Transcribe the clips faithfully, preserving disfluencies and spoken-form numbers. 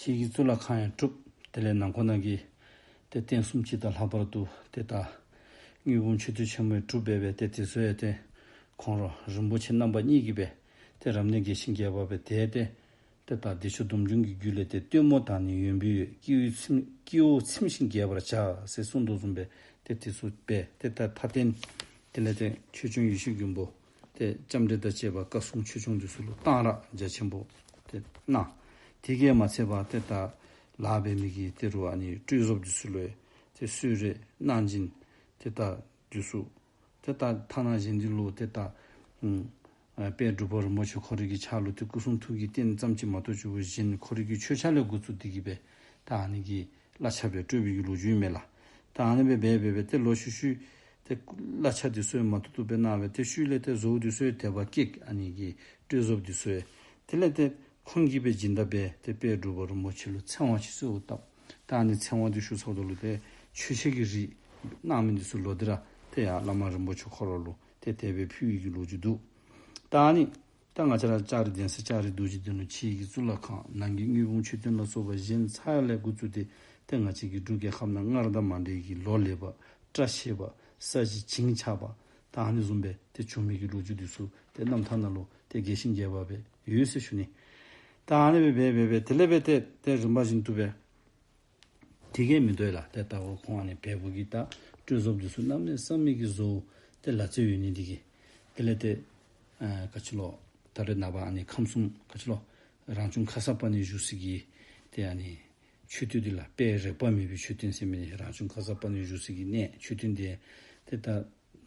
ཕྱི་གི་གཙུག་ལག་ཁང་ཡང་གྲུབ། དེ་ལས་ནང་ཁོག་ནང་གི་ཏེ་རྟེན་གསུམ་སྤྱི་དང་ལྷག་པར་དུ་ཏེ་ད་དངུལ་འབུམ་མཆོད་རྟེན་ཆེན་མོ་ཡང་གྲུབ་སྦེ་སྦེ་ཏེ་དེ་ཚུ་ཡང་ཏེ་ཁོང་ར་རིན་པོ་ཆེ་རྣམ་པ་གཉིས་ཀྱིས་སྦེ་ཏེ་རབ་གནས་རྒྱས་ཤིང་རྒྱས་པ་སྦེ་ཏེ་ཏེ་ཏེ་ད་བདེ་མཆོག་སྡོམ་འབྱུང་གི་རྒྱུད་ལས་ཏེ་སྟོན་མོ་དང་ནི་ཡོན་པོའི་འོད། སྐྱེ་བོ་ཚིམ་སྐྱེ་བོ་ཚིམ་ཞིང་རྒྱས་པར་བྱ་ཟེར་གསུངས་དོ་བཟུམ་སྦེ་ཏེ་དེ་ཚུ་སྦེ་ཏེ་ད་མཐའ་རྟེན་དེ་ལས་ཏེ་ཆོས་སྐྱོང་ཡེ་ཤེས་མགོན་པོ་ཏེ་ལྕམ་དྲལ་དང་བཅས་པ་བཀའ་སྲུང་ཆོས་སྐྱོང་འདི་ཚུ་ལུ་གཏང་རག་རྒྱ་ཆེན་པོ་ཏེ་གནང་། དེ་གིས་མ་ཚད་པར་ཏེ་ད་ལཱ་འབད་མི་གི་ཏེ་རུ་ཨ་ནི་སྤྲོད་བཟོཔ་འདི་ཚུ་ལུ་ཏེ་གསོལ་རས་གནང་སྦྱིན་ཏེ་ད་འདི་ཚུ་ཏེ་ད་ཐ་ན་གཞན་འདི་ལུ་ཏེ་ད་ཨུམ་ཨ་དཔལ་འབྲུག་པ་རིན་པོ་ཆེ་ཁོ་རའི་གི་ཕྱག་ལུ་ཏེ་སྐུ་གསུང་ཐུགས་ཀྱི་རྟེན་ཙམ་ཅིག་མ་གཏོགས་ཆུ་བོ་གཞན་ཁོ་རའི་གི་མཆོད་ཆས་ལས་འགོ་བཙུགས་ཏེ་གི་སྦེ་ད་ཨ་ནི་གི་གླ་ཆ་སྦེ་སྤྲོད་པའི་གི་ལོ་རྒྱུས་མས་ལགས། ད་ཨ་ནི་སྦེ་འབད་འབད་སྦེ་ཏེ་ལོག་ཤུལ་ཤུལ་ཏེ་གླ་ཆ་འདི་ཚུ་ཡང་མ་ཐུབ་ཐུབ་སྦེ་གནང་སྦེ་ཏེ་ཤུལ་ལས་ཏེ་བཟོཝ་འདི་ཚུ་ཡང་དད་པ་སྐྱེས། ཨ་ནི་གི་སྤྲོད་བཟོཔ་འདི་ཚུ་ཡང་དེ་ལས་ཏེ་ཁོང་གིས་སྦེ་སྦྱིན་བདག་འབད་ཏེ་དཔལ་འབྲུག་པ་རིན་པོ་ཆེ་ལུ་ཚེ་དབང་ཅིག་གསོལཝ་བཏབ། ད་ཨ་ནི་ཚེ་དབང་འདི་ཞུ་ཚརཝ་ད་ལུ་ཏེ་མཆོད་ཆས་ཀྱི་རིགས་གནང་མི་འདི་ཚུ་ལོག་སྟེ་ར་ཏེ་ཡར་བླ་མ་རིན་པོ་ཆེ་ཁོ་ར་ལུ་ཏེ་དེ་སྦེ་ཕུལ་བའི་གི་ལོ་རྒྱུས་འདུག། ད་ཨ་ནི་ད་ང་བཅས་ར་ལྕགས་རི་གདན་ས་ལྕགས་རི་རྡོ་རྗེ་གདན་ལུ་ཕྱི་གི་གཙུག་ལག་ཁང་ནང་གི་དངུལ་འབུམ་མཆོད་རྟེན་ལ་སོགས་པ་གཞན་ཚར་ལས་འགོ་བཙུགས་ཏེ་ཏེ་ང་བཅས་ཀྱི་འབྲུག་རྒྱལ་ཁབ་ནང་སྔར་དང་མ་འདྲ་བའི་གི་ལོ་ལེགས་པ་བཀྲ་ཤིས་པ་ས་གཞི་བྱིན་ཆགས་པ་ད་ཨ་ནི་བཟུམ་སྦེ་ཏེ་བྱུང་མི་གི་ལོ་རྒྱུས་འདི་ཚུ་ཏེ་རྣམ་ཐར་ནང་ལུ་ཏེ་རྒྱས་ཤིང་རྒྱས་པ་སྦེ་ཡོད་ཟེར་ཞུ་ནི། ད་ཨ་ནི་སྦེ་འབད་འབད་འབད་དེ་ལས་འབད་ཏེ་ཏེ་རིམ་པ་བཞིན་དུ་སྦེ་དེ་གིས་མི་དོ་ཡ་ལགས། ཏེ་ད་འོ་ཁོང་ཨ་ནི་བལ་པོ་གི་ད་སྤྲོད་བཟོཔ་འདི་ཚུ་གནམ་མེད་ས་མེད་ཀྱི་བཟོ་ཏེ་ལ་རྩེ་ཡོད་ནི་འདི་གིས་དེ་ལས་ཏེ་ཨ་ག་ཅི་ལོ་ད་རེས་ནངས་པ་ཨ་ནི་ཁམས་གསུམ་ག་ཅི་ལོ་རང་བྱུང་ཁརྶ་པ་ཎི་བཞུགས་སའི་གི་ཏེ་ཨ་ནི་མཆོད་རྟེན་འདི་ལགས། དཔེ་རེག་པ་མེད་པའི་མཆོད་རྟེན་ཟེར་མི་ནི་རང་བྱུང་ཁརྶ་པ་ཎི་བཞུགས་སའི་གི་གནས་མཆོད་རྟེན་འདི་ཏེ་ད་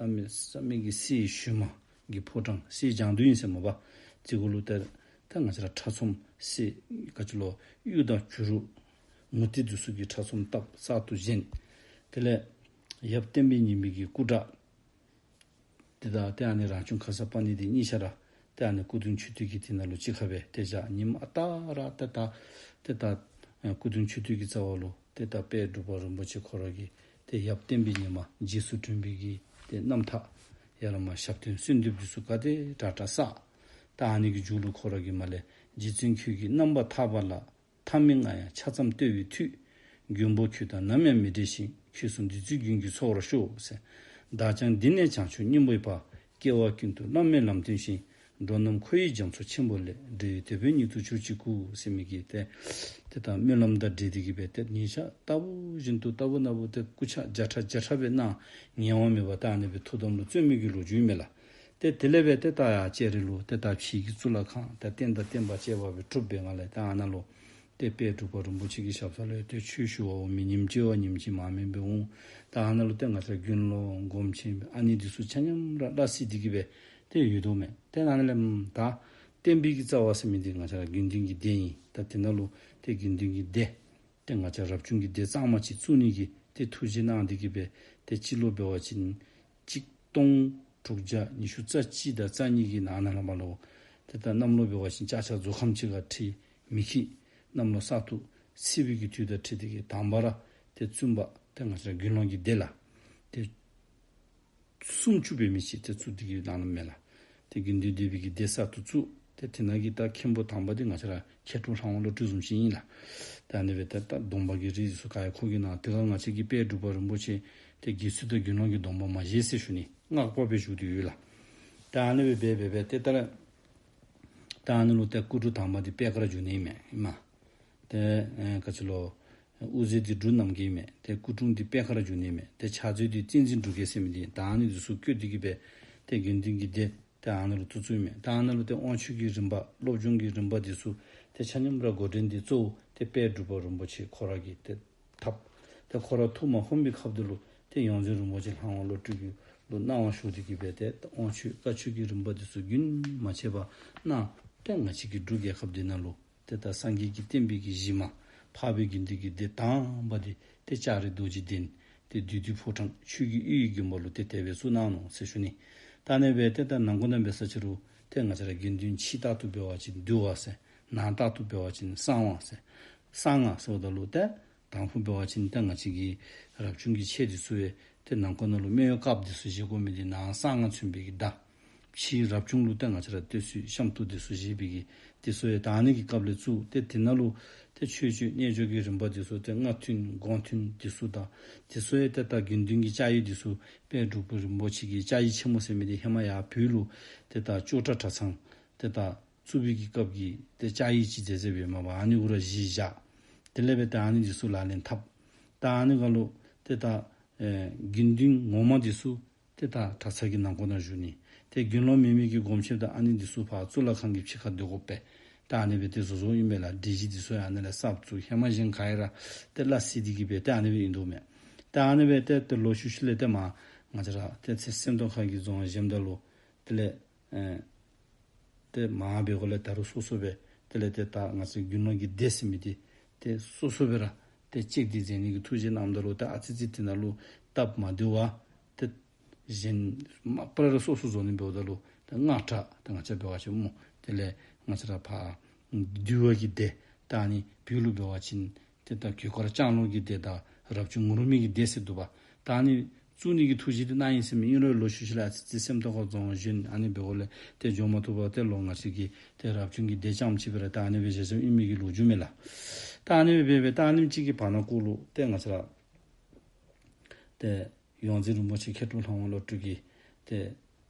གནམ་མེད་ས་མེད་ཀྱི་གསེར་ཞུན་མ་གི་ཕོ་བྲང་གསེར་ལྗང་དུ་ཨིན་ཟེར་མ་པ་ཅིག་གུ་ལུ་ཏེ་ད་ང་བཅས་ར་ཁྲ་ཚོམ་གསེར་ག་ཅི་ལོ་གཡུ་དང་བྱུ་རུ་མུ་ཏིག་འདི་ཚུ་གི་ཁྲ་ཚོམ་བཏབ་གསར་དུ་བཞེངས། དེ་ལས་ཡབ་བསྟན་པའི་ཉི་མའི་གི་སྐུ་འདྲ་དེ་དང་ཏེ་ཨ་ནི་རང་བྱུང་ཁརྶ་པ་ཎི་འདི་གཉིས་ཆ་ར་ཏེ་ཨ་ནི་སྐུ་གདུང་མཆོད་རྟེན་གྱི་དེ་ནང་ལུ་གཅིག་ཁར་སྦེ་ཏེ་བཞག། ཉིནམ་ཨ་རྟག་ར་ཏེ་ད་ཏེ་ད་སྐུ་གདུང་མཆོད་རྟེན་གྱི་རྩ་བ་ལུ་ཏེ་ད་དཔལ་འབྲུག་པ་རིན་པོ་ཆེ་ཁོ་ར་གིས་ཏེ་ཡབ་བསྟན་པའི་ཉི་མ་རྗེས་སུ་དྲན་པའི་གི་ཏེ་རྣམ་ཐར་ཡ་ལ་མ་ཞབས་བརྟན་གསོལ་འདེབས་འདི་ཚུ་ག་དེ་དྲག་དྲག་བསགས། ད་ཨ་ནི་གི་མཇུག་ལུ་ཁོ་ར་གིས་མར་ལས་རྗེ་བཙུན་ཁྱོད་ཀྱི་རྣམ་པར་ཐར་པ་ལ། ཐ་མི་མངའ་ཡང་ཆ་ཙམ་བསྟོད་པའི་མཐུས། མགོན་པོ་ཁྱོད་དང་ནམ་ཡང་མི་འབྲལ་ཞིང་། ཁྱོད་སོགས་འདུས་ཚོགས་མགོན་གྱིས་ཚོགས་རབ་ཤོག་ཟེར། བདག་ཀྱང་འདི་ནས་བྱང་ཆུབ་སྙིང་པོའི་བར། སྐྱེ་བ་ཀུན་ཏུ་བླ་མའི་ལམ་སྟོན་ཞིང་། འགྲོ་རྣམས་འཁོར་བའི་རྒྱ་མཚོ་ཆེན་པོ་ལས། སྒྲོལ་བའི་དེད་དཔོན་ཉིད་དུ་གྱུར་ཅིག་གུ་ཟེར་མི་གི་ཏེ་ཏེ་ད་སྨོན་ལམ་དང་འབྲེལ་ཏེ་གི་སྦེ་ཏེ་ཉིན་ཞག་ལྟ་བུ་བཞིན་དུ་ལྟ་བུ་ན་བུ་ཏེ་སྐུ་ཕྱག་བརྒྱ་ཕྲག་བརྒྱ་ཕྲག་སྦེ་གནང་། ངལ་བ་མེད་པར་ད་ཨ་ནི་སྦེ་ཐུགས་དམ་ལུ་བརྩོན་མི་གི་ལོ་རྒྱུས་མས་ལགས། ཏེ་དེ་ལས་འབད་ཏེ་ད་ཡར་ལྕགས་རི་ལུ་ཏེ་ད་ཕྱི་གི་གཙུག་ལག་ཁང་ད་རྟེན་དང་བརྟེན་པ་བཅས་པ་སྦེ་གྲུབ་པའི་ངང་ལས་ད་ཨ་ནཱ་ལུ་ཏེ་དཔལ་འབྲུག་པ་རིན་པོ་ཆེ་གི་ཞབས་ས་ལུ་ཡང་ཏེ་ཆོས་ཞུ་བའོ་མི་ཉིནམ་གཅིག་བ་ཉིནམ་གཅིག་མ་མེན་པའི་འོང་། ད་ཨ་ནཱ་ལུ་ཏེ་ང་བཅས་དགེ་སློང་སྒོམ་ཆེན་ཨ་ནི་འདི་ཚུ་ཆ་མཉམ་ར་སླ་བསྲེ་སྟེ་གི་སྦེ་ཏེ་ཡོད་དོ་མས། ཏེ་ཨ་ནཱ་ལས་ད་བསྟན་པའི་གི་རྩ་བ་ཟེར་མི་འདི་ང་བཅས་ར་དགེ་འདུན་གྱི་སྡེ་ཨིན། ད་དེ་ནང་ལུ་ཏེ་དགེ་འདུན་གྱི་སྡེ་ཏེ་ང་བཅས་རབ་བྱུང་གི་སྡེ་གཙང་མ་ཅིག་བཙུགས་ནི་གི་ཏེ་ཐུགས་བཞེད་གནང་སྟེ་གི་སྦེ་ཏེ་སྤྱི་ལོ་འབད་བ་ཅིན་གཅིག་སྟོང་དྲུག་བརྒྱ་ཉི་ཤུ་རྩ་གཅིག་དང་རྩ་གཉིས་ཀྱི་ནང་ན་ལས་མར་ལུ་ཏེ་ད་གནམ་ལོ་འབད་བ་ཅིན་ལྕགས་བྱ་རྫོགས་ཁམས་ཅིག་ཁར་ཁྲི་མེ་ཁྱི་གནམ་ལོ་གསར་དུ་ཚེས་པའི་གི་དུས་དང་འཁྲིལ་ཏེ་གི་དང་པ་ར་ཏེ་བཙུན་པ་ཏེ་ང་བཅས་ར་དགེ་སློང་གི་སྡེ་ལགས། ཏེ་སུམ་ཅུ་འབད་མི་ཅིག་ཏེ་བཙུགས་ཏེ་གི་གནང་ནུག་མས་ལགས། ཏེ་དགེ་འདུན་སྡེ་པའི་གི་སྡེ་གསར་དུ་བཙུགས། ཏེ་དེ་ནང་གི་ད་མཁན་པོ་དང་པ་འདི་ང་བཅས་ར་མཁས་གྲུབ་ལྷ་དབང་བློ་གྲོས་བཟུམ་ཅིག་ཨིན་ལགས། ད་ཨ་ནི་སྦེ་ཏེ་ད་སྡོམ་པ་གི་རིགས་འདི་ཚུ་ག་ཡང་ཁོ་གིས་གནང་། དེ་ཁར་ང་བཅས་ཀྱི་དཔལ་འབྲུག་པ་རིན་པོ་ཆེ་ཏེ་དགེ་ཚུལ་དང་དགེ་སློང་གི་སྡོམ་པ་མ་བཞེས་ཟེར་ཞུ་ནི་སྔགས་པ་སྦེ་བཞུགས་ཏེ་ཡོད་ལགས། ད་ཨ་ནི་སྦེ་འབད་འབད་འབད་ཏེ་ད་ར་ད་ཨ་ནི་ལུ་ཏེ་སྐུ་དྲུང་དང་པ་འདི་པད་དཀར་འབྱུང་གནས་མས་ཨིན་མས། ཏེ་ཨེ་ག་ཅི་ལོ་དབུ་མཛད་འདི་འབྲུག་རྣམ་རྒྱལ་མས། ཏེ་སྐུ་དྲུང་འདི་པད་དཀར་འབྱུང་གནས་མས། ཏེ་ཕྱག་མཛོད་འདི་བསྟན་འཛིན་འབྲུག་རྒྱས་ཟེར་མི་འདི་ད་ཨ་ནི་འདི་ཚུ་བསྐོས་ཏེ་གི་སྦེ་ཏེ་དགེ་འདུན་གྱི་སྡེ་ཏེ་ཨ་ནི་ལུ་བཙུགས་བཙུགསཔ་མས། ད་ཨ་ནི་ལུ་ཏེ་དབང་ཆོས་ཀྱི་རིམ་པ་སློབ་སྦྱོང་གི་རིམ་པ་འདི་ཚུ་ཏེ་ཆ་མཉམ་ར་འགོ་འདྲེན་འདི་གཙོ་བོ་ཏེ་དཔལ་འབྲུག་པ་རིན་པོ་ཆེ་ཁོ་ར་གིས་ཏེ་འཐབ། ཏེ་ཁོ་ར་ཐུགས་མ་ཧོམ་པའི་སྐབས་འདི་ལུ་ཏེ་ཡོངས་འཛིན་རིན་པོ་ཆེ་ལྷ་དབང་བློ་གྲོས་ཀྱི་ལུ་གནང་བ་ཞུ་སྟེ་གི་སྦེ་ཏེ་དབང་ཆོས་བཀའ་ཆོས་ཀྱི་རིམ་པ་འདི་ཚུ་རྒྱུན་མ་ཆད་པར་གནང་། ཏེ་ང་བཅས་ཀྱི་འབྲུག་རྒྱལ་ཁབ་འདི་ནང་ལུ་ཏེ་ད་སངས་རྒྱས་ཀྱི་བསྟན་པའི་གི་གཞི་མ་འཕགས་པའི་དགེ་འདུན་གྱི་སྡེ་དང་པ་འདི་ཏེ་ལྕགས་རི་རྡོ་རྗེ་གདན་ཏེ་བདུད་འདུལ་ཕོ་བྲང་ཆོས་ཀྱི་ཡུལ་གྱི་དགོན་པ་ལུ་ཏེ་དེ་སྦེ་བཙུགས་གནང་ནུག་ཟེར་ཞུ་ནི། ད་ཨ་ནི་སྦེ་ཏེ་ད་ནང་ཁོག་ནང་འབད་ས་ཅི་རུང་ཏེ་ང་བཅས་ར་དགེ་འདུན་ཕྱི་ལྟར་དུ་འབད་བ་ཅིན་འདུལ་བ་ཟེར། ནང་ལྟར་དུ་འབད་བ་ཅིན་གསང་བ་ཟེར། གསང་སྔགས་ཟེརཝ་ད་ལུ་ཏེ་དང་ཕུ་འབད་བ་ཅིན་ཏེ་ང་བཅས་ཀྱི་རབ་བྱུང་གི་ཆས་འདི་ཚུ་ཡང་ཏེ་ནང་ཁོག་ནང་ལུ་སྨན་གཡོག་དཀརཔོ་འདི་ཚུ་བཞེས་དགོ་མི་འདི་ནང་གསང་སྔགས་མཚོན་པའི་གི་བརྡ། ཕྱི་རབ་བྱུང་ལུ་ཏེ་ང་བཅས་ར་སྟོད་སུ་ཤམ་ཐབས་འདི་ཚུ་བཞེས་པའི་གི་འདི་ཚུ་ཡང་ད་ཨ་ནི་གི་སྐབས་ལས་བཙུགས་ཏེ་དེ་ནང་ལུ་ ཏེ་ཆོས་སྤྱོད་རྣལ་འབྱོར་གྱི་རིམ་པ་འདི་ཚུ་ཏེ་སྔ་ཐུན་དགོང་ཐུན་འདི་ཚུ་དང་འདི་ཚུ་ཡང་ཏེ་ད་དགེ་འདུན་གྱི་བཅའ་ཡིག་འདི་ཚུ་དཔལ་འབྲུག་པ་རིན་པོ་ཆེ་གི་བཅའ་ཡིག་ཆེན་མོ་ཟེར་མི་འདི་ཧེ་མ་ཡར་བོད་ལུ་ཏེ་ད་ཅོག་གྲ་གྲྭ་ཚང་ཏེ་ད་བཙུགས་པའི་གི་སྐབས་ཀྱི་ཏེ་བཅའ་ཡིག་ཅིག་མཛད་མཛདཔ་ཨིན་མས་པ། ཨ་ནི་གུ་ར་གཞི་བཞག། དེ་ལས་འབད་ཏེ་ཨ་ནི་འདི་ཚུ་ལག་ལེན་འཐབ། ད་ཨ་ནི་གུ་ལུ་ཏེ་ད་ཨེ་དགེ་འདུན་ངོ་མ་འདི་ཚུ་ཏེ་ད་གྲྭ་ཚང་གི་ནང་འཁོད་ནང་བཞུགས་ནི། ཏེ་དགེ་སློང་མེན་མི་གི་སྒོམ་ཆེན་དང་ཨ་ནི་འདི་ཚུ་ཕར་གཙུག་ལག་ཁང་གི་ཕྱི་ཁར་སྡོད་དགོ་པས། ད་ཨ་ནི་སྦེ་ཏེ་བཟོ་བཟོཝ་ཨིན་མས་ལགས། སྒྲིག་གཞི་འདི་ཚུ་ཡང་ཨ་ནི་ལས་གསརཔ་བཙུགས། ཧེ་མ་གཞན་ག་ཡང་ར་ཏེ་སླ་བསྲེ་སྟེ་གི་སྦེ་ཏེ་ཨ་ནི་སྦེ་ཨིན་དོ་མས། ད་ཨ་ནི་སྦེ་ཏེ་ཏེ་ལོག་ཤུལ་ཤུལ་ལས་ཏེ་མར་ང་བཅས་ར་ཏེ་ཚེ་སེམས་རྟོགས་ཁ་གི་རྫོང་བཞེངསམ་ད་ལུ་དེ་ལས་ཨེ་ཏེ་མར་འབད་དགོཔ་ལས་ད་རུང་སོ་སོ་སྦེ་དེ་ལས་ཏེ་ད་ང་བཅས་དགེ་སློང་གི་སྡེ་ཟེར་མི་འདི་ཏེ་སོ་སོ་སྦེ་ར་ཏེ་ཅིག་འདི་མཛད་ནི་གི་ཐུགས་བཞེད་གནངམ་ད་ལུ་ད་ཨ་ཙི་ཙི་དེ་ནང་ལུ་སྟབས་མ་བདེཝ་ཏེ་གཞན་མ་པ་ར་སོ་སོ་བཟོ་ནི་འབདཝ་ད་ལུ་ད་སྔགས་གྲྭ་ད་ང་བཅས་འབད་བ་ཅིན་སྨོ། དེ་ལས་ང་བཅས་ར་ཕར་འདུལ་བ་གི་སྡེ་ད་ཨ་ནི་བོད་ལུ་འབད་བ་ཅིན་ཏེ་ད་གོས་དཀར་ལྕང་ལོ་གི་སྡེ་དང་རབ་བྱུང་ངུར་སྨྲིག་གི་སྡེ་ཟེར་འདུག་པ། ད་ཨ་ནི་བཙུགས་ནི་གི་ཐུགས་བཞེད་འདི་གནང་ཡི་ཟེར་མས། ཨིན་རུང་ལོག་ཤུལ་ཤུལ་ལས་ཨ་ཙི་ཙི་སེམས་རྟོགས་ཁ་རྫོང་བཞེངས། ཨ་ནི་འབད་དགོཔ་ལས་ཏེ་འགྱོ་མ་བཏུབ་པར་ཏེ་ལོག་ང་བཅས་ཀྱིས་ཏེ་རབ་བྱུང་གི་སྡེ་རྐྱངམ་ཅིག་སྦེ་ར་ད་ཨ་ནི་སྦེ་བཞེས་བཞེསཔ་ཨིན་མི་གི་ལོ་རྒྱུས་མས་ལགས། ད་ཨ་ནི་སྦེ་འབད་འབད་ད་ཨ་ནེམ་ཅིག་གི་བར་ན་ཀོ་ལུ་ཏེ་ང་བཅས་ར་ཏེ་ཡོངས་འཛིན་རིན་པོ་ཆེ་མཁས་གྲུབ་ལྷ་དབང་བློ་གྲོས་ཀྱིས་ཏེ་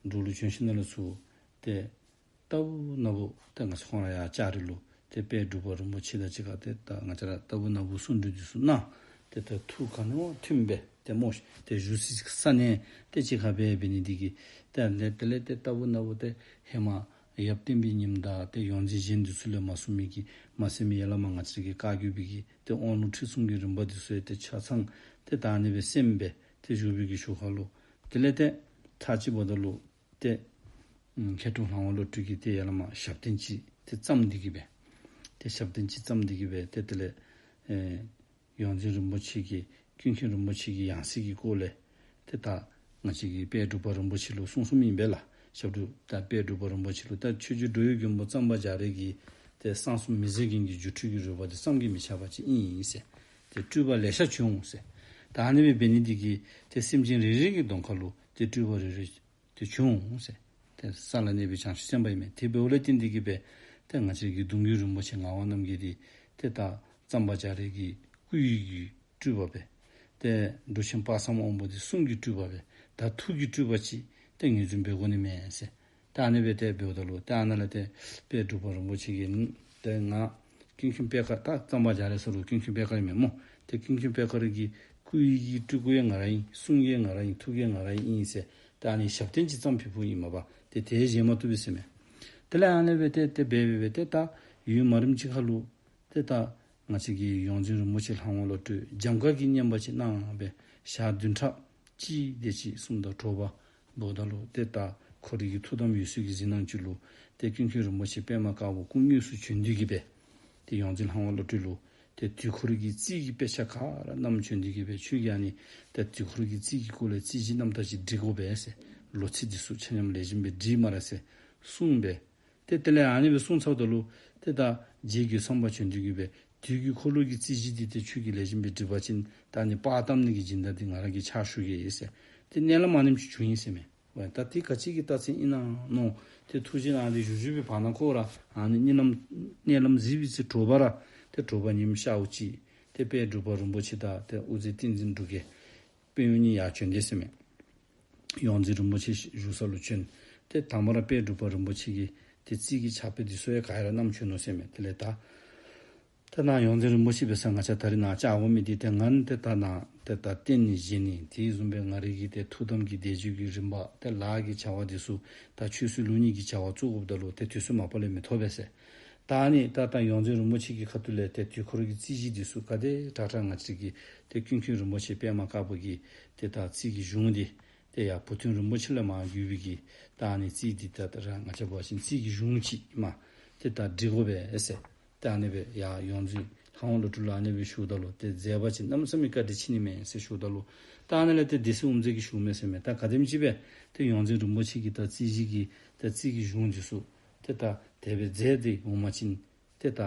འབྲུག་ལུ་བྱོན་ཞིནམ་ལས་ཚུར་ཏེ་རྟག་བུ་ན་བུ་ཏེ་ང་བཅས་ཁོང་ར་ཡར་ལྕགས་རི་ལུ་ཏེ་དཔལ་འབྲུག་པ་རིན་པོ་ཆེ་དང་གཅིག་ཁར་ཏེ་ད་ང་བཅས་ར་རྟག་བུ་ན་བུ་གསུང་གྲོས་འདི་ཚུ་གནང་། ཏེ་ད་ཐུགས་ག་ནི་བ་མཐུནམ་སྦེ་ཏེ་སྨོ་ཤིག། ཏེ་བཞུགས་སའི་ས་གནས་ཏེ་གཅིག་ཁར་སྦེ་འབད་ནི་འདི་གིས་ཏེ་ཨ་ནི་དེ་ལས་ཏེ་རྟག་བུ་ན་བུ་ཏེ་ཧེ་མ་ཡབ་བསྟན་པའི་ཉི་མ་དང་ཏེ་ཡོངས་འཛིན་གཞན་འདི་ཚུ་ལས་མ་གསུང་མི་གི་མ་གསན་མི་ཡ་བླ་མ་ང་བཅས་ཀྱི་བཀའ་བརྒྱུད་པའི་གི་ཏེ་དབང་ལུང་ཁྲིད་གསུམ་གྱི་རིམ་པ་འདི་ཚུ་ཡང་ཏེ་ཆ་ཚང་ཏེ་ད་ཨ་ནི་སྦེ་གསནམ་སྦེ་ཏེ་བཞུགས་པའི་གི་ཞོར་ཁ་ལུ་དེ་ལས་ཏེ་ཚར་གཅིག་འབདཝ་ད་ལུ་ཏེ་ཨམ་མཁས་གྲུབ་ལྷ་དབང་བློ་གྲོས་ཀྱིས་ཏེ་ཡ་བླ་མ་ཞབས་བརྟན་ཅིག་ཏེ་བརྩམས་ཏེ་གི་སྦེ་ཏེ་ཞབས་བརྟན་ཅིག་བརྩམས་ཏེ་གི་སྦེ་ཏེ་དེ་ལས་ཨེ་ཡོངས་འཛིན་རིན་པོ་ཆེ་གིས་ཀུན་མཁྱེན་རིན་པོ་ཆེ་གི་ཡང་སྲིད་ཀྱི་སྐོར་ལས་ཏེ་ད་ང་བཅས་ཀྱི་དཔལ་འབྲུག་པ་རིན་པོ་ཆེ་ལུ་གསུངས་གསུངསམ་ཨིན་པས་ལགས། ཞབས་དྲུང་ད་དཔལ་འབྲུག་པ་རིན་པོ་ཆེ་ལུ་ད་ཆོས་རྗེ་འགྲོ་བའི་མགོན་པོ་གཙང་པ་རྒྱ་རས་ཀྱིས་ཏེ་གསང་གསུམ་མི་ཟད་རྒྱན་གྱི་སྒྱུ་འཕྲུལ་གྱི་རོལ་པ་འདི་བསམ་གྱིས་མི་ཁྱབ་པ་ཅིག་ཨིན་ཟེར། ཏེ་སྤྲུལ་པ་ལེ་ཤ་བྱུང་ཟེར། ད་ཨ་ནི་སྦེ་འབད་ནི་འདི་གིས་ཏེ་སེམས་ཅན་རེ་རེ་གི་གདོང་ཁ་ལུ་ཏེ་སྤྲུལ་པ་རེ་རེ་ཏེ་བྱུང་ཟེར། ཏེ་ས་ལ་གནས་པའི་བྱང་ཆུབ་སེམས་དཔའ་ཨིན་མས། དེ་འབདཝ་ལས་བརྟེན་ཏེ་གི་སྦེ་ཏེ་ང་བཅས་ཀྱི་གདུང་བརྒྱུད་རིན་པོ་ཆེ་ངག་དབང་རྣམ་རྒྱལ་འདི་ཏེ་ད་གཙང་པ་རྒྱ་རས་ཀྱི་སྐུ་ཡི་གི་སྤྲུལ་པ་སྦེ་ཏེ་འབྲུག་ཆེན་དཔག་བསམ་དབང་པོ་འདི་གསུང་གི་སྤྲུལ་པ་སྦེ་ད་ཐུགས་ཀྱི་སྤྲུལ་པ་ཅིག་ཏེ་ངོས་འཛིན་འབད་དགོ་ནི་མས་ཟེར། ད་ཨ་ནི་སྦེ་ཏེ་འབདཝ་ད་ལུ་ཏེ་ཨ་ནཱ་ལས་ཏེ་དཔལ་འབྲུག་པ་རིན་པོ་ཆེ་གིས་ཏེ་ང་ཀུན་མཁྱེན་པད་དཀར་ད་གཙང་པ་རྒྱ་རས་ཟེར་རུང་ཀུན་མཁྱེན་པད་དཀར་ཨིན་མས་སྨོ། ཏེ་ཀུན་མཁྱེན་པད་དཀར་གྱི་སྐུ་ཡི་གི་སྤྲུལ་སྐུ་ཡང་ང་ར་ཨིན། གསུང་ཡང་ང་ར་ཨིན། ཐུགས་ཡང་ང་ར་ཨིན་ཟེར་ད་ཨ་ནི་ཞབས་བརྟན་ཅིག་བརྩམས་ཕུལ་ཕུལཝ་ཨིན་མས་པ། ཏེ་དེ་བཞེས་མ་བཏུབ་པས་ཟེར་མས། དེ་ལས་ཨ་ནི་སྦེ་ཏེ་ཏེ་འབད་འབད་འབད་ཏེ་ད་ཡུན་མ་རིངམ་ཅིག་ཁ་ལུ་ཏེ་ད་ང་བཅས་ཀྱི་ཡོངས་འཛིན་རིན་པོ་ཆེ་ལྷ་དབང་བློ་གྲོས་འཇམ་དཀར་གྱི་བསྙེན་པ་ཅིག་གནང་སྦེ་ཞག་བདུན་ཕྲག་གཅིག་དེ་ཅིག་གསུམ་དང་དྲོ་པ་འབདཝ་ད་ལུ་ཏེ་ད་ཁོ་རའི་གི་ཐུགས་དམ་འོད་གསལ་གྱི་གཟིགས་སྣང་ཅིག་ལུ་ཏེ་ཀུན་མཁྱེན་རིན་པོ་ཆེ་པདྨ་དཀར་པོ་སྐུ་དངོས་སུ་བྱོན་ཏེ་གི་སྦེ་ཏེ་ཡོངས་འཛིན་ལྷ་དབང་བློ་གྲོས་ལུ་ཏེ་དུས་འཁོར་གྱི་རྩིས་ཀྱི་དཔེ་ཆ་ག་ར་བསྣམས་བྱོན་ཏེ་གི་སྦེ་ཁྱོད་ཀྱིས་ཨ་ནི་ཏེ་དུས་འཁོར་གྱི་རྩིས་ཀྱི་སྐོར་ལས་རྩིས་གཞི་རྣམ་ཐར་ཅིག་སྒྲིག་དགོ་པས་ཟེར། ལོ་ཚིགས་འདི་ཚུ་ཆ་མཉམ་ལེགས་ཤོམ་སྦེ་སྒྲིག་སྨ་རེ་ཟེར་གསུངས་པས། ཏེ་དེ་ལས་ཨ་ནི་སྦེ་གསུངས་ཚརཝ་ད་ལུ་ཏེ་ད་རྗེ་རྒོད་ཚང་པ་བྱོན་ཏེ་གི་སྦེ་དུས་ཀྱི་འཁོར་ལོ་གི་རྩིས་གཞི་འདི་ཏེ་ཁྱོད་ཀྱིས་ལེགས་ཤོམ་སྦེ་སྒྲིག་པ་ཅིན་ད་ཨ་ནི་པར་བཏབ་ནི་གི་སྦྱིན་བདག་འདི་ང་ར་གིས་ཕྱག་ཞུ་གེ་ཟེར། ཏེ་མནལ་ལམ་ཨ་ནེམ་ཅིག་བྱུང་ཡི་ཟེར་མས། ཝའི་ད་འདི་ག་ཅི་གི་རྟགས་མཚན་ཨིན་ན་མནོ། ཏེ་ཐུགས་བཞེད་གནང་སྟེ་བཞུགས་བཞུགས་པའི་བར་ན་ཁོ་ར་ཨ་ནི་གཉིད་ལམ་མནལ་ལམ་གཟིགས་པའི་ཚེ་དྲོ་པ་ར་ཏེ་དྲོ་པ་ཉིམ་ཤརཝ་ཅིག་ཏེ་དཔལ་འབྲུག་པ་རིན་པོ་ཆེ་དང་ཏེ་དབུ་མཛད་བསྟན་འཛིན་འབྲུག་རྒྱལ་དཔོན་གཉིས་ཡར་བྱོན་ཏེ་ཟེར་མས། ཡོངས་འཛིན་རིན་པོ་ཆེ་བཞུགས་ས་ལུ་བྱོན། ཏེ་དང་པ་ར་དཔལ་འབྲུག་པ་རིན་པོ་ཆེ་གིས་ཏེ་རྩིས་ཀྱི་ཕྱག་དཔེ་འདི་ཚུ་ཡང་ག་ར་བསྣམས་བྱོན་ནུག་ཟེར་མས། དེ་ལས་ད་ད་ནཱ་ཡོངས་འཛིན་རིན་པོ་ཆེ་འབད་ས་ང་བཅས་ད་རིས་ནཱ་བཅར་དགོ་མི་འདི་ཏེ་ང་ཏེ་ད་ནཱ་ཏེ་ད་རྟེན་ནི་བཞེངས་ནི་དེ་བཟུམ་སྦེ་ང་རའི་གི་ཏེ་ཐུགས་དམ་གྱི་བཟླས་བརྗོད་ཀྱི་རིམ་པ་ཏེ་ལཱ་གི་བྱ་བ་འདི་ཚུ་ད་ཆོས་སྲིད་ལུགས་གཉིས་ཀྱི་བྱ་བ་བཙུགས་དགོཔ་ད་ལུ་ཏེ་དུས་ཚོད་མ་པ་ལས་མི་ཐོབ་པས་ཟེར། ད་ཨ་ནི་ད་ད་ཡོངས་འཛིན་རིན་པོ་ཆེ་གི་ཁ་ཐུག་ལས་ཏེ་དུས་འཁོར་གྱི་རྩིས་གཞི་འདི་ཚུ་ག་དེ་དྲག་དྲག་ང་བཅས་ཀྱི་ཏེ་ཀུན་མཁྱེན་རིན་པོ་ཆེ་པདྨ་དཀར་པོ་གིས་ཏེ་ད་རྩིས་ཀྱི་གཞུང་འདི་ཏེ་ཡར་བུ་སྟོན་རིན་པོ་ཆེ་ལས་མར་བརྒྱུད་པའི་གི་ད་ཨ་ནི་རྩིས་འདི་ད་ད་ར་ང་བཅས་འབད་བ་ཅིན་རྩིས་ཀྱི་གཞུང་ཅིག་མར་ཏེ་ད་སྒྲིག་དགོ་པས་ཟེར། ད་ཨ་ནི་སྦེ་ཡར་ཡོངས་འཛིན་ལྷ་དབང་བློ་གྲོས་ལུ་ཨ་ནི་སྦེ་ཞུཝ་ད་ལུ་ཏེ་མཛད་པ་ཅིན་གནམ་མེད་ས་མེད་བཀའ་དྲིན་ཆེ་ནི་མས་ཟེར་ཞུཝ་ད་ལུ་ད་ཨ་ནི་ལས་ཏེ་སྡེ་སྲིད་དབུ་མཛད་ཀྱིས་ཞུཝ་མས་ཟེར་མས། ད་ག་དེམ་ཅིག་སྦེ་ཏེ་ཡོངས་འཛིན་རིན་པོ་ཆེ་གི་ད་རྩིས་གཞི་གི་ད་རྩིས་ཀྱི་གཞུང་འདི་ཚུ་ཏེ་ད་དེ་སྦེ་མཛད་དེ་འོང་པ་ཅིན་ཏེ་ད་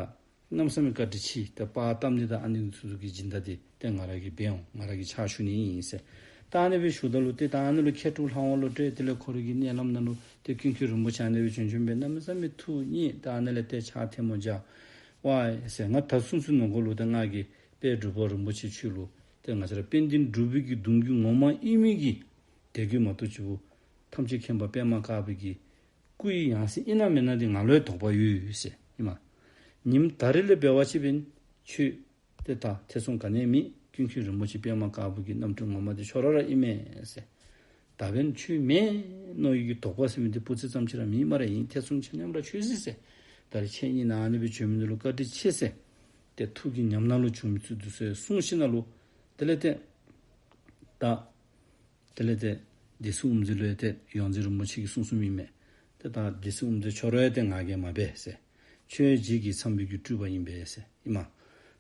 གནམ་མེད་ས་མེད་བཀའ་དྲིན་ཆེ། ཏེ་པར་བཏབ་ནི་དང་ཨ་ནི་ཚུ་གི་སྦྱིན་བདག་འདི་ཏེ་ང་ར་གིས་འབད་འོང་། ང་ར་གིས་ཕྱག་ཞུ་ནི་ཨིན་ཟེར། ད་ཨ་ནི་སྦེ་ཞུཝ་ད་ལུ་ཏེ་ད་ཨ་ནི་ལུ་མཁས་གྲུབ་ལྷ་དབང་བློ་གྲོས་དེ་ལས་ཁོ་རའི་གི་མནལ་ལམ་ནང་ལུ་ཏེ་ཀུན་མཁྱེན་རིན་པོ་ཆེ་ཨ་ནི་སྦེ་བྱོན་བྱོནམ་སྦེ་གནམ་མེད་ས་མེད་ཐུགས་མཉེས། ད་ཨ་ནི་ལས་ཏེ་ཕྱག་ཐལ་མོ་སྦྱར། ཝའི་ཟེར། ང་ད་སུན་སུན་ནང་འཁོད་ལུ་ཏེ་ང་གིས་དཔལ་འབྲུག་པ་རིན་པོ་ཆེ་ཁྱོད་ལུ་ཏེ་ང་བཅས་ར་དཔལ་ལྡན་འབྲུག་པའི་གི་གདུང་བརྒྱུད་ངོ་མ་ཨིན་མི་གི་དད་གུས་མ་གཏོགས་ཅིག་པོ་ཐམས་ཅད་མཁྱེན་པ་པདྨ་དཀར་པོའི་གི་སྐུ་ཡི་ཡང་སྲིད་ཨིན་ན་མེན་ན་འདི་ང་ལུ་ཡང་དོགས་པ་ཡོད་ཟེར་ཨིན་མས། ཉིནམ་ད་རིས་ལས་འབད་བ་ཅིན་འབདན་ཁྱོད་ཏེ་ད་ཐེ་ཚོམ་ག་ནི་ཡང་མེད། ཀུན་མཁྱེན་རིན་པོ་ཆེ་པདྨ་དཀར་པོ་གི་རྣམ་སྤྲུལ་ངོ་མ་འདི་ཁྱོད་ར་ར་ཨིན་མས་ཟེར། ད་འབདན་ཁྱོད་མེན་མནོ་ཡི་གི་དོགས་པ་ཟེར་མི་འདི་སྤུ་རྩེ་ཙམ་ཅིག་ར་མེད་སྨ་རེ། ཨིན་ཐེ་ཚོམ་ཆ་མཉམ་ར་ཆོད་ཅིག་ཟེར། ད་རིས་ཁྱེད་གཉིས་ནཱ་ཨ་ནི་སྦེ་བྱོན་མི་འདི་ལུ་བཀའ་དྲིན་ཆེ་ཟེར། ཏེ་ཐུགས་ཀྱི་ཉམས་སྣང་ལུ་བྱུང་མི་ཚུ་འདི་ཚུ་གསུངས་ཞིནམ་ལས་དེ་ལས་ཏེ་ད་དེ་ལས་ཏེ་སྡེ་སྲིད་དབུ་མཛད་ལུ་ཡང་ཏེ་ཡོངས་འཛིན་རིན་པོ་ཆེ་གིས་གསུངས་གསུངསམ་ཨིན་མས། ཏེ་ད་སྡེ་སྲིད་དབུ་མཛད་ཁྱོད་ར་ཡང་ཏེ་ང་རྒྱལ་མ་འབད་ཟེར། ཁྱོད་རྗེ་གི་ཚངས་པའི་གི་སྤྲུལ་པ་ཨིན་པས་ཟེར་ཨིན་མས།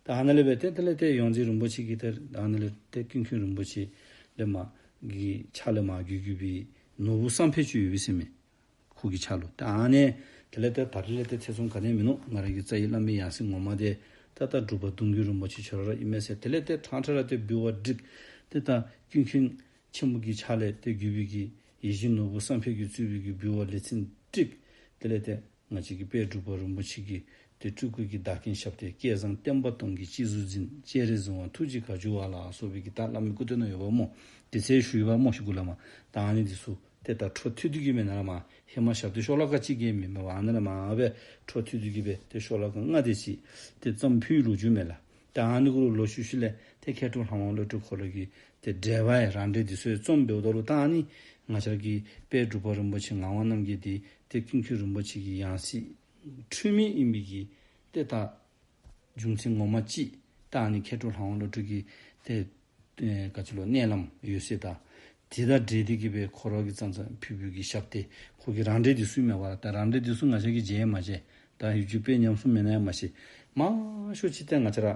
ད་ཨ་ནཱ་ལས་འབད་ཏེ་དེ་ལས་ཏེ་ཡོངས་འཛིན་རིན་པོ་ཆེ་གིས་ཏེ་ཨ་ནཱ་ལས་ཏེ་ཀུན་མཁྱེན་རིན་པོ་ཆེ་ལས་མར་གྱི་ཕྱག་ལས་མར་བརྒྱུད་བརྒྱུད་པའི་ནོར་བུ་བསམ་འཕེལ་ཅིག་ཡོད་པས་ཟེར་མས། ཁོ་གི་ཕྱག་ལུ། ད་ཨ་ནི་དེ་ལས་ཏེ་ད་རིས་ལས་ཏེ་ཐེ་ཚོམ་ག་ནི་ཡང་མིན་ནུག། ང་ར་གི་རྩ་བའི་བླ་མའི་ཡང་སྲིད་ངོ་མ་འདི་ད་ད་འབྲུག་པ་གདུང་བརྒྱུད་རིན་པོ་ཆེ་ཁྱོད་ར་ར་ཨིན་མས་ཟེར། དེ་ལས་ཏེ་ཕྲང་ཕྲང་ར་ཏེ་འབུལ་བ་བསྒྲིགས། ཏེ་ད་ཀུན་མཁྱེན་ཆེན་པོ་གི་ཕྱག་ལས་ཏེ་བརྒྱུད་པའི་གི་ཡིད་བཞིན་ནོར་བུ་བསམ་འཕེལ་གྱིས་གཙོས་པའི་གི་འབུལ་བ་ལེ་ཚན་བསྒྲིགས། དེ་ལས་ཏེ་ང་བཅས་ཀྱི་དཔལ་འབྲུག་པ་རིན་པོ་ཆེ་གི་ཏེ་སྤྲུལ་སྐུ་གི་བདག་རྐྱེན་ཞབས་ཏོག་སྐལ་བཟང་བསྟན་པ་སྟོང་གི་སྤྱི་གཟུགས་འཛིན། སྤྱན་རས་གཟིགས་དབང་ཐུགས་རྗེ་བཀའ་འགྱུར་བ་ལ་སོགས་པའི་གི་ད་བླ་མའི་སྐུ་དོན་ནང་ཡོདཔ་སྨོ། དེ་ཚུ་ཞུ་ཡི་པ་སྨོ་ཤིག་གུ་ལས་མར། ད་ཨ་ནི་འདི་ཚུ་ཏེ་ད་འཕྲོ་མཐུད་དེ་གི་མེན་ན་ལས་མར་ཧེ་མ་ཞབས་ཏོག་ཤོ་ལོ་ཀ་གཅིག་གི་མེན་པར་ཨ་ནཱ་ལས་མར་སྦེ་འཕྲོ་མཐུད་དེ་གི་སྦེ་ཏེ་ཤོ་ལོ་ཀ་ལྔ་དེ་ཅིག་ཏེ་བརྩམས་ཕུལ་ལོ་རྒྱུས་མས་ལགས། ད་ཨ་ནི་གུ་ལུ་ལོག་ཤུལ་ཤུལ་ལས་ཏེ་མཁས་གྲུབ་ལྷ་དབང་བློ་གྲོས་ཁོ་ར་གིས་ཏེ་འགྲེལ་པ་ཡང་རང་འགྲེལ་འདི་ཚུ་ཡང་རྩོམ་འབདཝ་ད་ལུ་ད་ཨ་ནི་ང་བཅས་ཀྱི་དཔལ་འབྲུག་པ་རིན་པོ་ཆེ་ངག་དབང་རྣམ་རྒྱལ་འདི་ཏེ་ཀུན་མཁྱེན་རིན་པོ་ཆེ་གི་ཡང་སྲིད་འཁྲུལ་མེད་ཨིན་པའི་གི་ཏེ་ད་རྒྱུ་མཚན་ངོ་མ་ཅིག་ད་ཨ་ནི་མཁས་གྲུབ་ལྷ་དབང་བློ་གྲོས་ཀྱིས་ཏེ་ཨེ་ག་ཅི་ལོ་མནལ་ལམ་ཡོད་ཟེར། ད་དེ་དང་འབྲེལ་ཏེ་གི་སྦེ་ཁོ་ར་གིས་ཙང་ཙང་ཕུལ་ཕུལ་གྱི་ཞབས་ཏོག་ཁོ་གི་རང་འགྲེལ་འདི་ཚུ་མས་པ། ད་རང་འགྲེལ་འདི་ཚུ་ང་བཅས་ཀྱིས་མཇལ་མ་མཇལ་ད་ཡུལ་གྱི་དཔེ་ཉམས་སུ་མེད་ན་ཡང་མ་ཤེས། མང་ཤོས་ཅིག་ཏེ་ང་བཅས་ར་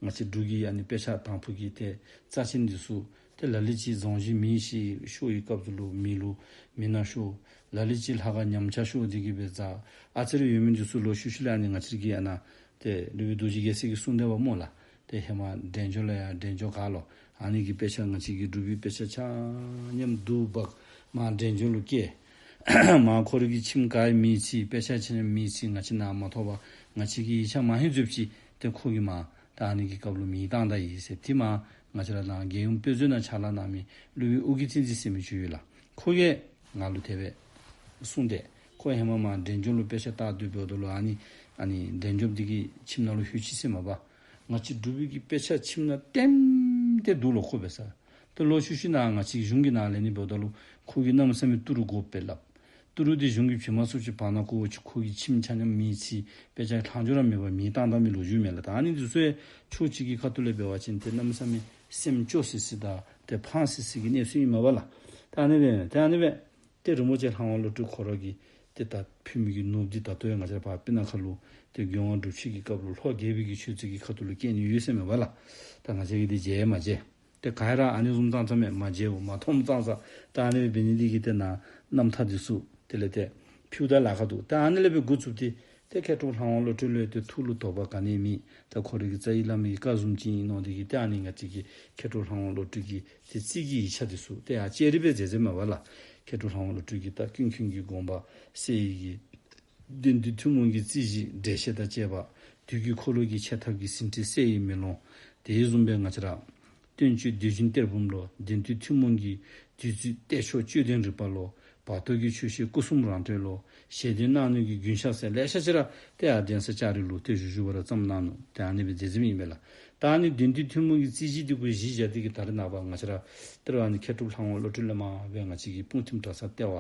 ང་བཅས་འབྲུག་གི་ཨ་ནི་དཔེ་ཆ་དང་ཕུ་གི་ཏེ་རྩ་ཆེན་འདི་ཚུ་ཏེ་ལ་ལུ་ཅིག་རྫོང་གཞི་མེད་ཅི་ཤོར་བའི་སྐབས་སུ་ལུ་མེ་ལུ་མེ་ནང་ཤོར། ལ་ལུ་ཅིག་ལྷ་ཁང་ཉམས་ཆག་ཤོར་ཏེ་གི་སྦེ་ཛ་ཨ་ཙི་རེ་ཡོད་མི་འདི་ཚུ་ལོག་ཤུལ་ཤུལ་ལས་ཨ་ནི་ང་བཅས་ཀྱི་ཨ་ནཱ་ཏེ་ཀླུ་སྦིས་རྡོ་རྗེ་རྒྱལ་མཚན་གྱིས་གསུངས་དེས་པ་སྨོ་ལགས། ཏེ་ཧེ་མ་འབྲས་ལྗོངས་ལུ་ཡང་འབྲས་ལྗོངས་ག་ལོ་ཨ་ནི་གི་དཔེ་ཆ་ང་བཅས་ཀྱི་འབྲུག་པའི་དཔེ་ཆ་ཆ་མཉམ་བསྡུ་འབག་མར་འབྲས་ལྗོངས་ལུ་བསྐྱལ། མར་ཁོ་ར་གི་ཁྱིམ་ག་ཡང་མེད་ཅི་དཔེ་ཆ་ཆ་མཉམ་མེད་ཅི་ང་བཅས་ནཱ་མ་ཐོབ་པར་ང་བཅས་ཀྱི་ཡིག་ཆ་མ་ཧེ་འཛོལཝ་ཅིག་ཏེ་ཁོ་གིས་མར་ད་ཨ་ནི་གི་སྐབས་ལུ་མེ་བཏང་ད་ཡི་ཟེར། ཏེ་མར་ང་བཅས་ར་ནཱ་རྒྱལ་ཡུམ་དཔེ་མཛོད་ནང་ཕྱག་ལཱ་གནང་མི་ཀླུ་སྦིས་ཨོ་རྒྱན་བསྟན་འཛིན་ཟེར་མི་ཅིག་ཡོད་ལགས། ཁོ་གིས་ང་ལུ་དེ་སྦེ་གསུངས་ཏེ་ཁོ་ཧེ་མ་མར་འབྲས་ལྗོངས་ལུ་དཔེ་ཆ་ལྟ་སྡོད་འབདཝ་ད་ལུ་ཨ་ནི་ཨ་ནི་འབྲས་ལྗོངས་འདི་གི་ཁྱིམ་ནང་ལུ་ལྷོད་ཅི་ཟེར་མས་པ། ང་བཅས་འབྲུག་པའི་གི་དཔེ་ཆ་ཁྱིམ་ནང་ལྟེམ་ལྟེ་འདུག་ལོ་ཁོ་འབད་ས། ཏེ་ལོག་ཤུལ་ཤུལ་ནཱ་ང་བཅས་གཞུང་གི་ནང་ལས་ནི་འབདཝ་ད་ལུ་ཁོ་གིས་གནམ་མེད་ས་མེད་ཏི་རུ་དགོ་པས་སླབ། ཏི་རུ་འདི་གཞུང་གིས་བྱིན་མ་ཚུགསཔ་ཅིག་བར་ན་ཁོ་ཅིག་ཁོ་གི་ཁྱིམ་ཆ་མཉམ་མེ་ཅིག་དཔེ་ཆ་ལྷག་འཕྲོ་ར་མེད་པར་མེ་བཏང་ད་མི་ལོ་རྒྱུས་མས་ལགས། ད་ཨ་ནི་འདི་ཚུ་ཡང་ཕྱོགས་གཅིག་གི་ཁ་ཐུག་ལས་འབད་བ་ཅིན་ཏེ་གནམ་མེད་ས་མེད་སེམས་སྐྱོ་སི་སི་དང་ཏེ་ཕངས་སི་སི་གི་གནས་ཚུལ་ཨིན་མས་པ་ལགས། ད་ཨ་ནི་སྦེ་ཏེ་ཨ་ནི་སྦེ་ཏེ་རིན་པོ་ཆེ་ལྷ་དབང་བློ་གྲོས་ཁོ་ར་གིས་ཏེ་ད་ཕུལ་མི་གི་ནོར་བུ་འདི་ད་ལྟོ་ཡང་ང་བཅས་ར་ཕར་སྤུ་ན་ཁ་ལུ་ཏེ་མགོན་དབང་སྒྲུབ་མཆོད་ཀྱི་སྐབས་ལུ་ལྷོ་རྒྱལ་པོའི་གི་ཆོས་རྩེ་གི་ཁ་ཐུག་ལུ་བསྐྱལ་ནི་ཡོད་ཟེར་མས་པ་ལགས། ད་ང་བཅས་ཀྱིས་འདི་མཇལ་མ་མཇལ། ཏེ་ག་ར་ཨ་ནི་བཟུམ་ཙང་ཙང་མས། མ་མཇལཝ་མ་མཐོངམ་ཙང་ཙང་། ད་ཨ་ནི་སྦེ་འབད་ནི་འདི་གིས་ཏེ་ནཱ་རྣམ་ཐར་འདི་ཚུ་དེ་ལས་ཏེ་ཕུལཝ་ད་ལཱ་ཁག་འདུག། ཏེ་ཨ་ནི་ལས་སྦེ་འགོ་བཙུགས་ཏེ་ཏེ་མཁས་གྲུབ་ལྷ་དབང་བློ་གྲོས་ལུ་ཡང་ཏེ་ཐུགས་ལུ་དོགས་པ་ག་ནི་ཡང་མེད། ད་ཁོ་རའི་གི་རྩ་བའི་བླ་མའི་བཀའ་བཟུམ་ཅིག་ཨིན་མནོ་སྟེ་གིས་ཏེ་ཨ་ནི་ང་བཅས་ཀྱི་མཁས་གྲུབ་ལྷ་དབང་བློ་གྲོས་ཀྱི་ཏེ་རྩིས་ཀྱི་ཡིག་ཆ་འདི་ཚུ་ཏེ་ཡར་བཅར་རེ་སྦེ་མཛད་མཛདཔ་མས་པ་ལགས། མཁས་གྲུབ་ལྷ་དབང་བློ་གྲོས་ཀྱིས་ད་ཀུན་མཁྱེན་གྱི་དགོངས་པ་གསལ་བའི་གི་དགེ་འདུན་ཐུན་མོང་གི་རྩིས་གཞི་འགྲེལ་བཤད་དང་བཅས་པ། དུས་ཀྱི་འཁོར་ལོ་གི་འཆད་ཐབས་ཀྱི་ཟིན་བྲིས་གསལ་བའི་མེ་ལོང་། དེ་བཟུམ་སྦེ་ང་བཅས་ར་སྟོན་ཆོས་ཟློས་སྦྱིན་གཏེར་བུམ་ལོ། བདེན་དོན་ཐུན་མོང་གི་བདུད་རྩི་གཏེར་མཆོག་དཔྱོད་ལྡན་རིག་པ་ལོ། བར་དོ་གི་ཆོས་བཤད་སྐུ་གསུམ་རང་གྲོལ་ལོ། ཞལ་འདོན་གནང་ནུས་ཀྱི་རྒྱུན་བཤགས་ཟེར་ལེ་ཤ་ཅིག་ར་ཏེ་ཡར་གདན་ས་བཅར་རེ་ལུ་ཏེ་བཞུགས་བཞུགས་པ་ར་བརྩམས་གནང་ནུག། ཏེ་ཨ་ནི་སྦེ་མཛད་མཛདཔ་ཨིན་པས་ལགས། ད་ཨ་ནི་དགེ་འདུན་ཐུན་མོང་གི་རྩིས་གཞི་འདི་གུ་གཞི་བཞག་སྟེ་གིས་ད་རེས་ནངས་པ་ང་བཅས་ར་ཏེ་ར་ཨ་ནི་མཁས་གྲུབ་ལྷ་དབང་བློ་གྲོས་ལས་མར་སྦེ་ང་བཅས་ཀྱི་སྤུངས་ཐིམ་གྲྭ་ཚང་ལྟེ་བ་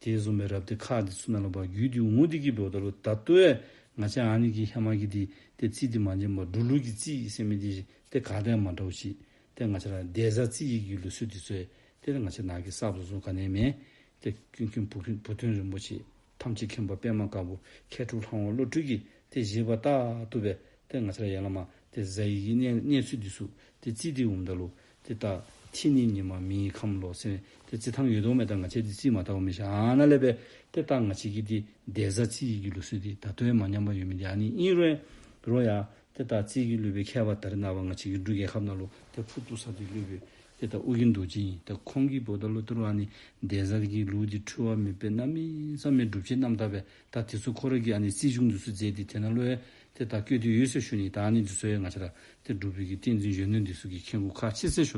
དེ་བཟུམ་སྦེ་རབ་སྡེ་ཁག་འདི་ཚུ་ནང་ལུ་ཕར་བརྒྱུད་དེ་འོང་སྟེ་གིས་འབདཝ་ད་ལུ་ད་ལྟོ་ཡང་ང་བཅས་ཨ་ནི་གི་ཧེ་མ་གི་འདི་ཏེ་རྩིས་འདི་མ་མཇལ་བར་འབྲུག་ལུགས་ཀྱི་རྩིས་ཟེར་མི་འདི་ཏེ་ག་དང་ཡང་མ་འདྲཝ་ཅིག། ཏེ་ང་བཅས་ར་འདས་ཟླ་རྩིས་ཡི་གི་ལུགས་སྲོལ་འདི་ཚུ་ཡང་ཏེ་ང་བཅས་ནཱ་གི་གསརཔ་བཟོ་བཟོཝ་ག་ནི་ཡང་མེད། ཏེ་ཀུན་མཁྱེན་བུ་བུ་སྟོན་རིན་པོ་ཆེ་ཐམས་ཅད་མཁྱེན་པ་པདྨ་དཀར་པོ་མཁས་གྲུབ་ལྷ་དབང་བློ་གྲོས་ཀྱིས་ཏེ་བཞེད་པ་ལྟར་དུ་སྦེ་ཏེ་ང་བཅས་ར་ཡར་ལས་མར་ཏེ་གཟའ་ཡི་གི་གནས་གནས་ཚུལ་འདི་ཚུ་ཏེ་རྩིས་ཏེ་འོངམ་ད་ལུ་ཏེ་ད་ཐིག་ནི་ཉི་མ་མེའི་ཁམས་ལོ་ཟེར་ཏེ་རྩིས་ཐངས་ཡོད་དོ་མས། ད་ང་བཅས་འདི་རྩིས་མ་བལྟཝ་མས་ཤ། ཨ་ནཱ་ལས་སྦེ་ཏེ་ད་ང་བཅས་ཀྱི་འདི་འདས་ཟླ་རྩིས་ཡི་གི་ལུགས་སྲོལ་འདི་ད་ལྟོ་ཡང་མ་ཉམས་པར་ཡོད་མི་འདི་ཨ་ནི་ཨིན་རུང་རོགས་ཡ། ཏེ་ད་རྩིས་ཀྱི་སློབ་དཔོན་མཁས་པ་ད་རེས་ནངས་པ་ང་བཅས་ཀྱི་འབྲུག་རྒྱལ་ཁབ་ནང་ལུ་ཏེ་ཕུར་བཏུག་ས་འདི་སློབ་དཔོན་ཏེ་ད་ཨོ་རྒྱན་རྡོ་རྗེ་ཨིན། ད་ཁོང་གིས་འབདཝ་ད་ལུ་ཏེ་རོགས་ཨ་ནི་འདས་ཟླ་གི་ལུགས་འདི་འཁྲུལ་བ་མེད་པའི་གནམ་མེད་ས་མེད་སྒྲུབ་བྱེད་རྣམ་དག་སྦེ་ད་དེ་ཚུ་ཁོ་ར་གིས་ཨ་ནི་རྩིས་གཞུང་འདི་ཚུ་མཛད་དེ་དེ་ནང་ལུ་ཡང་ ཏེ་ད་བཀོད་དེ་ཡོད་ཟེར་ཞུ་ནི། ད་ཨ་ནི་འདི་ཚུ་ཡང་ང་བཅས་ར་ཏེ་འབྲུག་པའི་གི་བསྟན་འཛིན་གཞོན་ནུ་འདི་ཚུ་གིས་མཁྱེན་དགོཔ་ཁག་ཆེ་ཟེར་ཞུ་དོ།